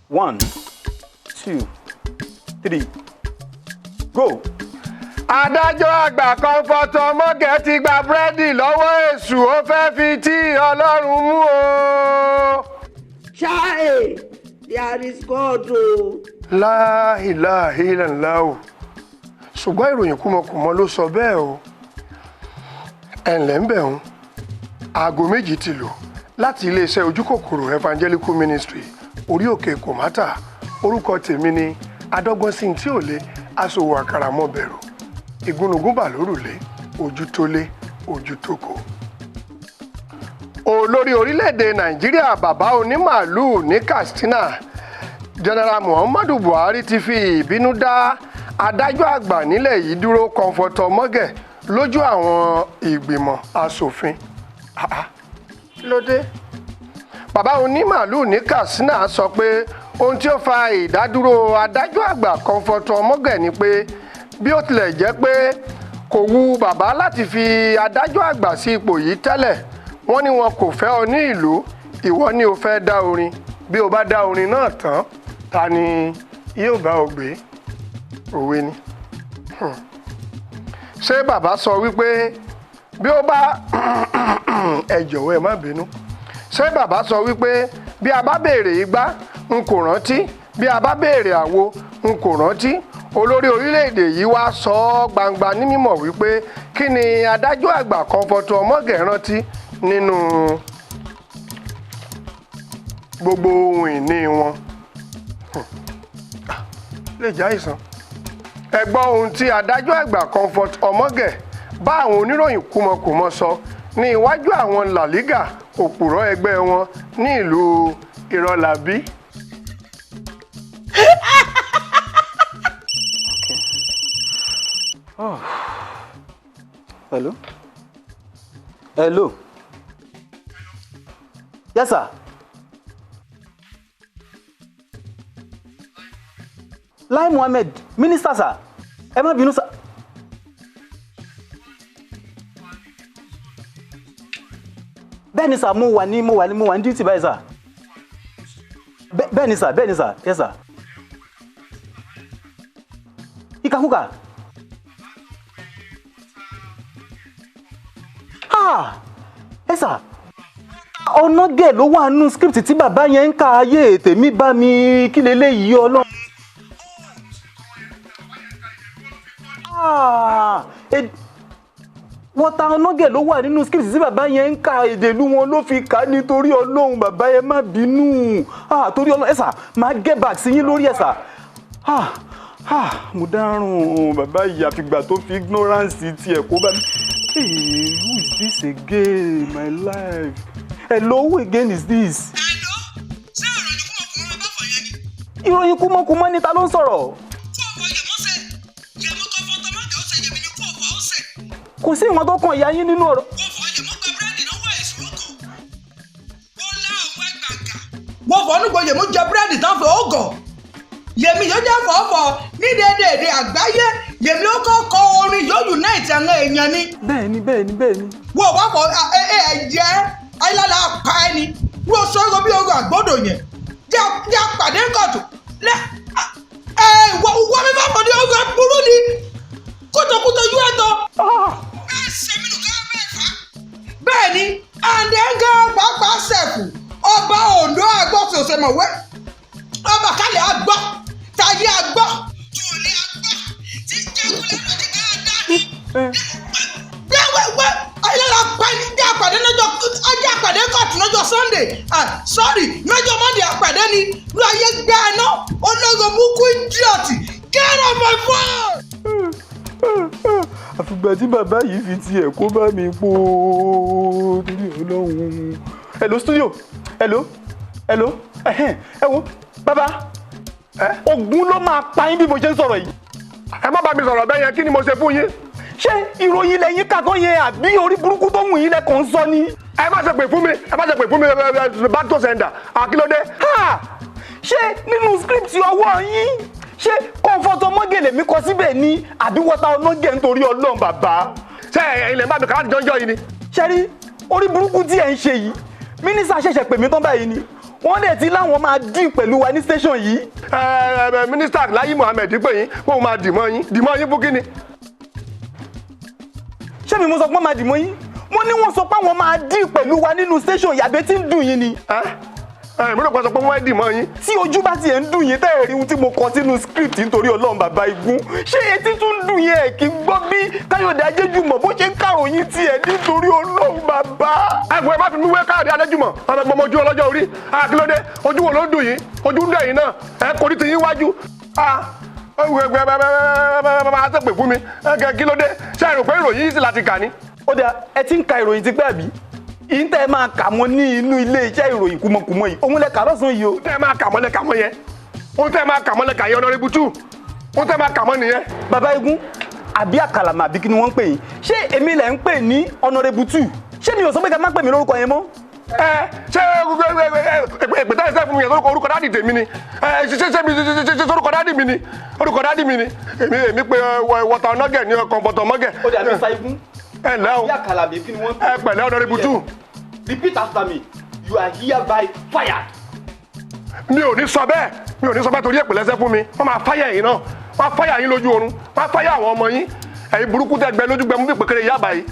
One, two, three, go. Adájọ́ àgbà Comfort Ọmọge ti gba búrẹ́dì lọ́wọ́ èṣù, ó fẹ́ fi tí Ọlọ́run mú o. Chai, there is God o. La ilaha illallah o. Ṣùgbọ́n ìròyìn kúmọkùmọ ló sọ bẹ́ẹ̀ o. Ẹ̀ǹlẹ́ ń bẹ̀ ń. Aago 2 ti lò láti iléeṣẹ́ Ojúkòkòrò Evangelical Ministry, orí òkè Kòmátà. Orúkọ tèmi ni Adọ́gbọ́nsìn tí ò lé, aṣòwò àkàrà mọ́ bẹ̀rù. Ìgúnnugún bà lórùlé, ojú tó lé, ojú tó kò. Olórí orílẹ̀-èdè Nàìjíríà, bàbá onímàálùú ní Katsina, General Muhammadu Buhari ti fi ìbínú dá adájọ́ àgbà nílẹ̀ yìí dúró, Comfort Ọmọge, lójú àwọn ìgbìmọ̀ asòfin. Kí ló dé? Bàbá onímàálùú ní Katsina sọ pé ohun tí ó fa ìdádúró adájọ́ àgbà Comfort Ọmọge ni pé bí ó tilẹ̀ jẹ́ pé kò wu bàbá láti fi adájọ́ àgbà sí ipò yìí tẹ́lẹ̀, wọ́n ní wọn kò fẹ́ ọ ní ìlú, ìwọ ni o fẹ́ dá orin. Bí o bá dá orin náà tán, ta ni yóò bá ọ gbé? Òwe ni. Ṣé bàbá sọ wípé bí ó bá ẹ jọ̀wọ́ ẹ má bínú. Ṣé bàbá sọ wípé bí a bá béèrè igbá, n kò rántí, bí a bá béèrè àwo, n kò rántí. Olórí orílẹ̀-èdè yìí wá sọ ọ́ gbangba ní mímọ̀ wípé kí ni adájọ́ àgbà Comfort Ọmọge rántí nínú gbogbo ohun ìní wọn. Lè jẹ́ àìsàn. Ẹ gbọ́ ohun tí adájọ́ àgbà Comfort Ọmọge bá àwọn oníròyìn kúmọkùmọ sọ ní iwájú àwọn làlígà òpùrọ́ ẹgbẹ́ wọn ní ìlú Ìrọ̀lábí. Oh. Hello? Hello? Yes, sir. Lai Mohammed, minister, sir. Ẹ má bínú, sir. Bẹ́ẹ̀ni sir, mo wà ní duty báyìí, sir. Bẹ́ẹ̀ni sir, bẹ́ẹ̀ni sir, yes sir. Ìkàkùkà. Ẹ sà, Ọ̀nàgẹ̀ ló wà nínú script tí bàbá yẹn ń ka. Ayé tèmi bá mi, kí leléyìí Ọlọ́run. Wọ́n ta Ọ̀nàgẹ̀ ló wà nínú script tí bàbá yẹn ń ka, èdè ìlú wọn ló fi kà á nítorí Ọlọ́run. Bàbá yẹn má bínú, torí Ọlọ́run. Ẹ sà, máa get back sí yín lórí ẹ sà. Mo dárùn bàbá yìí, àfìgbà tó fi ignorance tiẹ̀ kó bá mi. Hey, who is this again? My life. Hello, who again is this? Hello, ṣé ìròyìn kúmọkùmọ bá fọ yẹn ni? Ìròyìn kúmọkùmọ ni, ta ló ń sọ̀rọ̀? Kú ọ̀fọ̀ yẹ̀mọ́sẹ̀, yẹ̀mú Comfort Ọmọge ó ṣe, yẹ̀mí ni kú ọ̀fọ̀ ó ṣe. Kò sí ìwọ̀n tó kàn ìyá yín nínú ọ̀rọ̀. Wọ́n fọ yẹ̀mú gba búrẹ́dì lọ́wọ́ èṣù ògò. Wọ́n lá òwe gbàgà. Wọ́n fọ nígbò yẹ̀mú jẹ búrẹ́dì tán fẹ́ ògò. Yèmí yóò jẹ́ fọ́fọ́ ní déédéé àgbáyé. Yèmí ó kọ́ kọ orin yóò unite àwọn èèyàn ni. Bẹ́ẹ̀ni bẹ́ẹ̀ni bẹ́ẹ̀ni. Wọ́n wá fọ ẹ ẹ jẹ́ ayélujára pa ẹni. Wọ́n sọ̀rọ̀ bí ogun àgbọ̀dọ̀ yẹn. Jẹ́ àpàdé kọ̀tù. Lẹ́ ẹ wọ́n mi fà fọ́ ní ogun burú ni. Kótókótó yú ẹ̀tọ́. Bẹ́ẹ̀ ṣe mí nù ká bẹ́ẹ̀ fà. Bẹ́ẹ̀ni, àǹdẹ̀ǹgẹ̀ pàápàá sẹ̀kù ọba Ondo àgbọ̀sọ̀ọ̀sẹ̀mọ̀wé ọba kálẹ̀ àgbọ̀ tayé àgbọ̀ tòlẹ́ àgbọ̀ tí jẹ́kulẹ̀ lójú dáadáa ni. Wẹ́wẹ́wẹ́ ayélujára pẹ́ni jẹ́ àpàdé lọ́jọ́ ajé àpàdé kọ̀tù lọ́jọ́ Sunday, sorry, lọ́jọ́ Monday àpàdé ni ló ayé gbé ẹná ológo búkú idiot, get off my phone. Àfìgbà tí bàbá yìí fi tiẹ̀ kó bá mi pò torí Ọlọ́run. Hello studio, hello, hello, ẹ wo bàbá, Ògún ló máa pa yín bí mo ṣe ń sọ̀rọ̀ yìí. Ẹ má bá mi sọ̀rọ̀ bẹ́ẹ̀ yẹn, kí ni mo ṣe fún yín? Ṣé ìròyìn lẹ́yìn kàtó yẹn àbí orí burúkú tó wù yín lẹ́kọ̀ọ́ ń sọ ni? Ẹ má ṣe pè fún mi, ẹ má ṣe pè fún mi, back to sender, àkílódé. Ṣé nínú script ọwọ́ yín, ṣé Comfort Ọmọge lèmi kọ síbẹ̀ ni àbí wọ́tá Ọ̀nàgẹ̀ nítorí Ọlọ́run bàbá? Ṣé ẹ̀yin lè bá mi kà láti jọjọ́ yìí ni? Ṣé rí orí burúkú tí ẹ̀ ń ṣe yìí, mínísítà ṣẹ̀ṣẹ̀ pè mí tán báyìí ni. Wọ́n dẹ̀ ti láwọn máa deal pẹ̀lú wa ní station yìí. Ẹ ẹ, Mínísítà Láyí Muhammed pè yín kó o máa dìmọ́ yín, dìmọ́ yín fún kíni? Ṣé mi mo sọ pé wọ́n máa dì mọ́ yín? Mo ní wọ́n sọ pé àwọn máa deal pẹ̀lú wa nínú station yìí, àbẹ́ tí ń dùn yín ni? Ẹ ẹ, mi rò pé sọ pé wọ́n dìmọ́ yín. Tí ojú bá tiẹ̀ ń dùn yín tẹ́ ẹ̀ rí ohun tí mo kọ sínú script, nítorí Ọlọ́run, bàbá Igun, ṣé etí tún dùn yín? Ẹ̀ kí n gbọ́ bí Káyọ̀dé Ajéjùmọ̀ bó ṣe ń kàròyìn tiẹ̀, nítorí Ọlọ́run, bàbá. Ẹ̀gbọ́n, ẹ má fi mí wé Káyọ̀dé Adéjùmọ̀. Ọmọ ẹgbẹ́ ọmọ ojú ọlọ́jọ́ orí àkílódé, ojú wo ló ń dùn yín? Ojú ń dùn yín náà, ẹ kò ní ti yín wájú. Máa ṣèpè fún mi kí ló dé? Ṣé ẹ rò pé ìròyìn yìí sì láti kà ní? Ó dà, ẹ ti ń ka ìròyìn tipẹ́, àbí ìyín tẹ́ ẹ máa kà mọ́ ní inú ilé iṣẹ́ ìròyìn kúmọkùmọ yìí, òun lẹ kà lọ́sàn-án yìí o. Tẹ́ ẹ máa kà mọ́ lẹ kà mọ́ yẹn, ohun tẹ́ ẹ máa kà mọ́ lẹ kà yẹn, honourable two, ohun tẹ́ ẹ máa kà mọ́ nìyẹn. Bàbá Igun àbí àkàlàmà àbí kí ni wọ́n ń pè yín? Ṣé èmi lẹ̀ ń pè ní honourable two? Ṣé mi ò sọ pé ká má pè mí lórúkọ yẹn mọ́? Ẹ ṣé èpè táyà sẹ́fún mi yẹn, orúkọ daddy tèmi ni? Ẹ ṣe mi ṣe orúkọ daddy mi ni? Orúkọ daddy mi ni. Èmi pé wọ́tà ọ̀nàgẹ̀ ní kọ̀ǹpọ̀tọ̀ mọ́gẹ̀. Ó dà, Mr. Igun. Ẹ ǹlẹ́ o. Àbí àkàlàmà kí ni wọ́n ń pè? Ẹ pẹ̀lẹ́, honourable two. Repeat after me: you are hereby fired. Mi ò ní sọ bẹ́ẹ̀, mi ò ní sọ bẹ́ẹ̀, torí èpè lẹ́sẹ̀ fún mi. Wọ́n máa fáyà yín náà, wọ́n á fáyà yín lójú oorun, wọ́n á fáyà àwọn ọmọ yín. Ẹ̀yin burúkú tẹ́ gbẹ lójú gbẹ mú bí pékeré yá báyìí,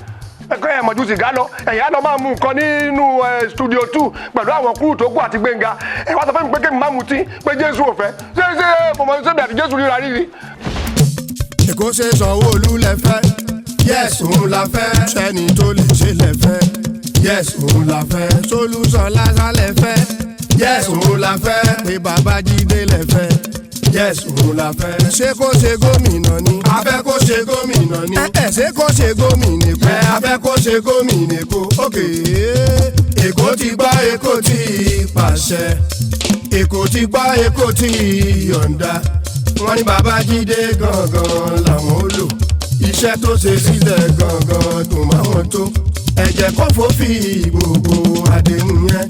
ẹ̀kọ́ ẹ̀ mọ̀jú sìgá lọ. Ẹ̀yin á lọ máa mu nǹkan nínú studio two pẹ̀lú àwọn kúrú tó kù àti Gbẹ̀ngà. Ẹ̀ wá sọ fún mi pé kémi má mutí, pé Jésù ò fẹ́. Ṣé mọ̀mọ́ ṣé mi àti Jésù ríra rírí? Èkó ṣe Sanwó-Olú lẹ fẹ́? Yes, òun la fẹ́. Sẹ́ni tó lè ṣe lẹ fẹ́? Yes, òun la fẹ́. Solution lásán lẹ fẹ́? Yes, òun la fẹ́. Pé Babájídé lẹ fẹ́? Yes, òun la fẹ́. Ṣé kó ṣe gómìnà ni? A fẹ́ kó ṣe gómìnà ni. Ẹ ẹ, ṣé kó ṣe gómìnà Èkó? Ẹ a fẹ́ kó ṣe gómìnà Èkó. Òkè Èkó ti gbọ́, Èkó ti pàṣẹ, Èkó ti gbọ́, Èkó ti yọ̀ǹda. Wọ́n ní Babájídé gangan làwọn ó lò. Iṣẹ́ tó ṣe sílẹ̀ gangan dùn máwọn tó. Ẹ jẹ́ kó fòfin gbogbo àdéhùn yẹn.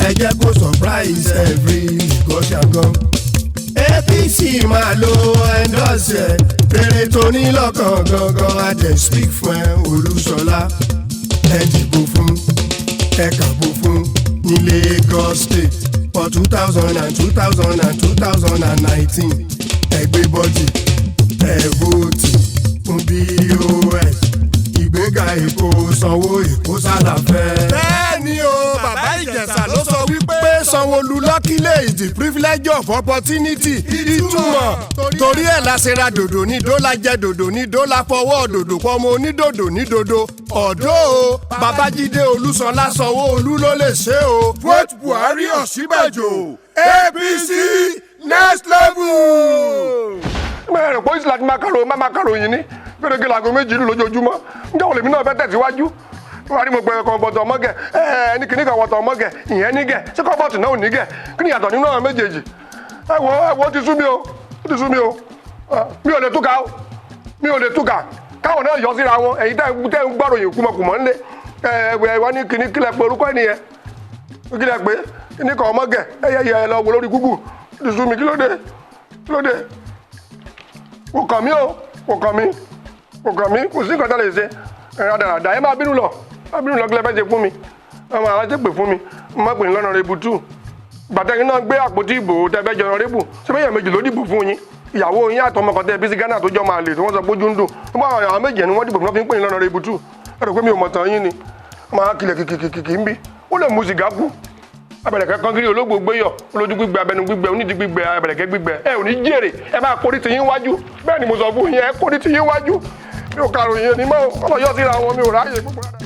Ẹ jẹ́ kó surprise every Lagosian gan. APC máa lo endorse ẹ̀. Rere tó ní lọ́kàn gangan, a dẹ̀ speak fún ẹ. Olúṣọlá, ẹ dìbò fún, ẹ kàbò fún ní Lagos State for two thousand and two thousand and 2019. Ẹ gbé body, ẹ vote fún BOS. Ìgbéga Èkó, Sanwó Èkó sálàfẹ́. Bẹ́ẹ̀ ni o, bàbá Ìjẹ̀ṣà ló sọ wípé Sanwó-Olú luckily is the privilege of opportunity. Ìtumọ̀ torí ẹ̀ la ṣe ra dòdò ní dọ́là, jẹ́ dòdò ní dọ́là, fọwọ́ dòdò pọ́nmọ onídòdò ní dòdò ọ̀dọ́ o. Babájídé Olúṣọlá Sanwó-Olú ló lè ṣe o. Vote Buhari, Ọ̀ṣínbàjò, APC next level. Mẹ́rin pé ìsìlá ti máa kàrò máa kàròyìn ní gbẹdẹgẹ laago 2 lù lójoojúmọ́. Ǹjẹ́ òun lèmi náà fẹ́ tẹ̀síwájú? Wọ́n á ní mo pe kọ̀ǹpọ̀tọ̀ mọ́gẹ̀ ẹ ní kíní kan wọ̀tọ̀ mọ́gẹ̀, ìyẹn nígẹ̀. Ṣé kọ̀ǹpọ̀tì náà ò nígẹ̀? Kí ni ìyàtọ̀ nínú àwọn méjèèjì? Ẹ wo, ẹ wo, ó ti sú mi o, ó ti sú mi o. Mi ò lè túkà o, mi ò lè túkà. Káwọn náà yọ síra wọn. Ẹ̀yin tẹ́ ń gbọ́ròyìn kúmọkùmọ̀ ńlẹ̀, ẹ ẹ wọ́n ní kíní, kílẹ̀ pé orúkọ ẹnìyẹn, kílẹ̀ pé kíní kan mọ́gẹ̀. Ẹ yẹ ẹ lọ wo lórí Google. Ó ti sú mi. Kí ló dé? Kí ló dé? Kò kàn mí o, kò kàn mí, kò kàn mí. Kò sí nǹkan tá lè ṣe. Ẹ rádaràdà, ẹ máa bínú lọ, máa bínú lọ. Kí lẹ fẹ́ ṣe fún mi? Ọmọ àwọn ṣe pè fún mi, mo máa pè ní l'honourable two. Gbàtẹ́yìn náà gbé àpótí ìbò tẹ́fẹ́ jọ honourable, ṣé bẹ́ẹ̀ méjì ló dìbò fún yín? Ìyàwó yín àtọmọ kan tẹ́ bí sí Ghana tó jọ máa lè tí wọ́n sọ pé ojú ń dùn. Wọ́n bá àwọn méjì ẹni wọ́n dìbò fún wọn fi ń pè ní l'honourable two. Ẹ rò pé mi ò mọ̀ tán yín ni? Máa kìlẹ̀ kìkìkìkì ń bí ó lè mu sìgá kú. Abẹ̀rẹ̀kẹ́ kankiri, ológbò gbéyọ̀, olójú gbígbẹ, abẹnú gbígbẹ, onídìí gbígbẹ, abẹ̀rẹ̀kẹ́ gbígbẹ. Ẹ ò ní jèrè. Ẹ máa kórí tiyín wájú. Bẹ́ẹ̀ ni mo sọ fún yín, ẹ kórí tiyín wájú. Mi ò karòyìn ní mọ́ ọlọ́yọ́ síra wọn, mi ò ráyè gbogbo rárá.